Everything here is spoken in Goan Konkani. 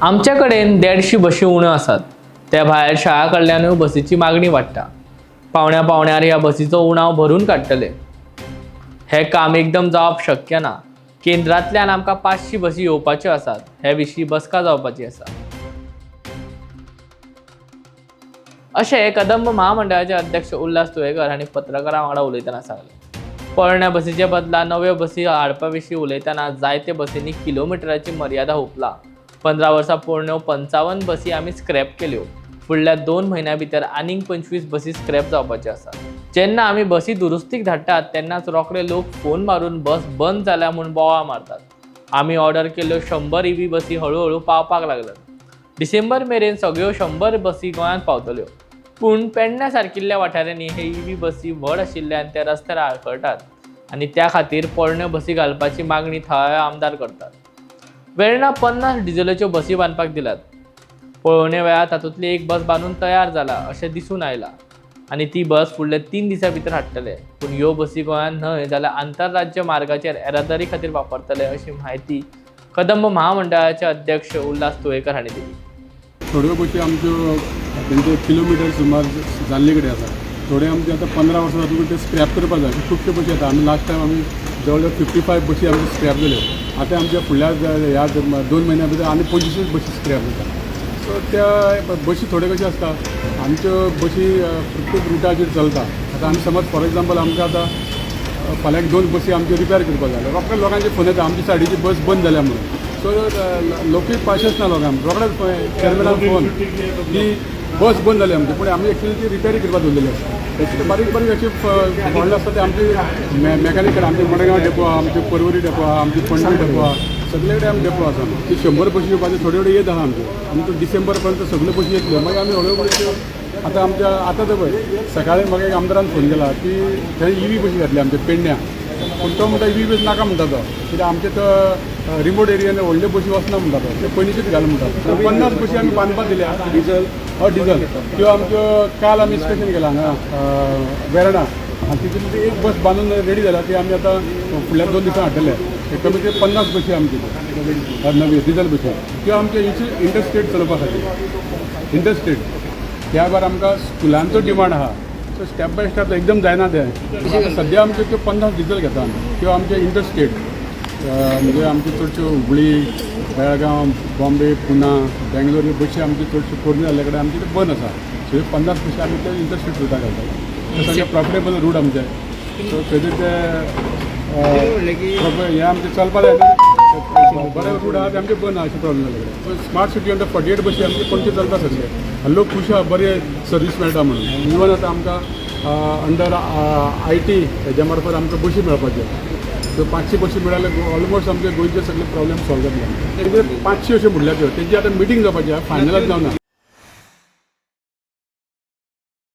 आमचे कडेन 150 बशी उण्यो आसात. त्या भायर शाळा कडल्यानूय बसीची मागणी वाडटा. पावण्या पावण्यार ह्या बसीचो उणाव भरून काडटले. हें काम एकदम जावप शक्य ना. केंद्रांतल्यान आमकां 500 बसी येवपाच्यो आसात. हे विशीं बसका जावपाची आसा, अशें कदंब महामंडळाचे अध्यक्ष उल्हास तुयेकर हांणी पत्रकारां वांगडा उलयतना सांगलें. पोरण्या बसीच्या बदला नव्यो बसी हाडपा विशीं उलयतना जायते बसींनी किलोमिटराची मर्यादा हुपला. 15 वर्सां पोरण्यो 55 बसी आमी स्क्रॅप केल्यो. फुडल्या 2 म्हयन्यां भितर आनीक 25 बसी स्क्रॅप जावपाच्यो आसात. जेन्ना आमी बसी दुरुस्तीक धाडटात तेन्नाच रोखडे लोक फोन मारून बस बंद जाल्या म्हूण बोवाळ मारतात. आमी ऑर्डर केल्ल्यो 100 ईव्ही बसी हळुहळू पावपाक लागल्यात. डिसेंबर मेरेन सगळ्यो 100 बसी गोंयांत पावतल्यो. पूण पेडण्या सारकिल्ल्या वाठारांनी हे ईव्ही बसी व्हड आशिल्ल्यान ते रस्त्यार आडखळटात आनी त्या खातीर पोरण्यो बसी घालपाची मागणी थळावे आमदार करतात. वेर्णा 50 डिझेलाच्यो बसी बांदपाक दिल्यात. पळोवणे वेळार तातूंतली एक बस बांदून तयार जाला अशें दिसून आयलां आनी ती बस फुडल्या 3 दिसां भितर हाडटले. पूण ह्यो बसी गोंयांत न्हय जाल्यार आंतरराज्य मार्गाचेर येरादारी खातीर वापरतले, अशी म्हायती कदंब महामंडळाचे अध्यक्ष उल्हास तुयेकर हांणी दिली. थोड्यो बशी आमच्यो तेंचे किलोमिटर सुमार जाल्ले कडेन आसा. थोडे आमचे आतां 15 वर्सां जातकूच ते स्क्रॅप करपा जाय. खुबश्यो बशी आतां आमी लास्ट टायम आमी जवळ जवळ 55 बशी आमच्यो स्क्रॅप जाल्यो. आतां आमच्या फुडल्या ह्या 2 म्हयन्या भितर आनी 25 बशी स्क्रॅप जाता. सो त्या बशी थोड्यो कश्यो आसता, आमच्यो बशी प्रत्येक रुटाचेर चलता. आतां आमी समज फॉर एग्जाम्पल आमकां आतां फाल्यां एक दोन बसी आमच्यो रिपेर करपाक जाय, रोखडे लोकांचे फोन येता, आमची सायडीची बस बंद जाल्या म्हणून. सो लोकूय पाशेंस ना लोकांक. रोखडेच चेअरमॅनाक फोन की बस बंद जाली आमची, पूण आमी एक्चुली ती रिपेरी करपाक दवरलेली आसता. तशें बारीक बारीक अशे फॉल्ट आसता, ते आमचे मेकॅनिक कडेन. आमचे मडगांव डेपो आहा, आमचे परवरी डेपो आहा, आमची पणजी डेपो आहा, सगळे कडेन आमी डेपो आसा. ती 100 बशी येवपाच्यो, थोड्यो थोड्यो येत आहा आमच्यो. आमच्यो डिसेंबर पर्यंत सगळ्यो बशी येतल्यो. मागीर आमी हळू हळू आतां आमच्या आतां तर पळय, सकाळी म्हाका एक आमदारान फोन केला की थंय ईव्ही बशी घातली आमच्या पेडण्यां, पूण तो म्हणटा ईव्ही बस नाका म्हणटा तो, कित्याक आमचे तो रिमोट एरियान व्हडल्यो बशी वचना म्हणटा तो, ते पयलींच्योच घाल म्हणटा. 50 बशी आमी बांदपाक दिल्या डिजल, हय डिजल. त्यो आमच्यो काल आमी इन्स्पेक्शन केलां हांगा वेर्णा आनी तितून ती एक बस बांदून रेडी जाल्या. ती आमी आतां फुडल्या 2 दिसां हाडटले. कमी कमी 50 बशी आमच्यो त्यो नव्यो डिजल बशी, त्यो आमचे इंटरस्टेट चलोवपा खातीर इंटरस्टेट. त्या भायर आमकां स्कुलांचो डिमांड आहा. सो स्टेप बाय स्टेप, एकदम जायना तें. आतां सद्या आमच्यो त्यो 50 डिजल घेता आमी. त्यो आमचे इंटरस्टेट म्हणजे आमच्यो चडश्यो हुबळी, बेळगांव, बॉम्बे, पुना, बेंगलोर ह्यो बशी आमच्यो चडश्यो पोरण्यो जाल्ले कडेन आमच्यो त्यो बंद आसा. सो ह्यो 50 बशी आमी ते इंटरस्टेट रुटार घालता. ते सगळे प्रॉफिटेबल रूट आमचे. सो थंय ते हें आमचें चलपा जाय, बरे रूट आहा ते आमचे बंद आहा, अशें प्रॉब्लेम जाल्ले कडेन. सो स्मार्ट सिटी आमच्या 48 बशी आमचे पणजे चलता सगळे आनी लोक खूश आहा, बरे सर्वीस मेळटा म्हणून. इवन आतां आमकां अंडर IT हेज्या मार्फत आमकां बशी मेळपाच्यो. त्यो 500 बशी मेळ्ळ्यार ऑलमोस्ट आमचे गोंयचे सगळे प्रॉब्लेम सॉल्व जातले. तेजे 500 अशें म्हणल्या त्यो, तेजी आतां मिटींग जावपाची आहा, फायनलाच जावना.